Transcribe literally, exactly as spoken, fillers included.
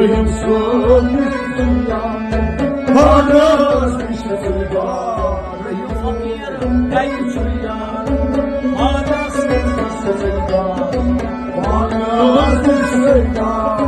سٲنِس دُنیا پانَس نِش ژٕے بار۔ یہِ فقیٖر گَرِ چھُ یار، پانَس نِش ژٕے بار۔ پانَس نِش ژٕے بار۔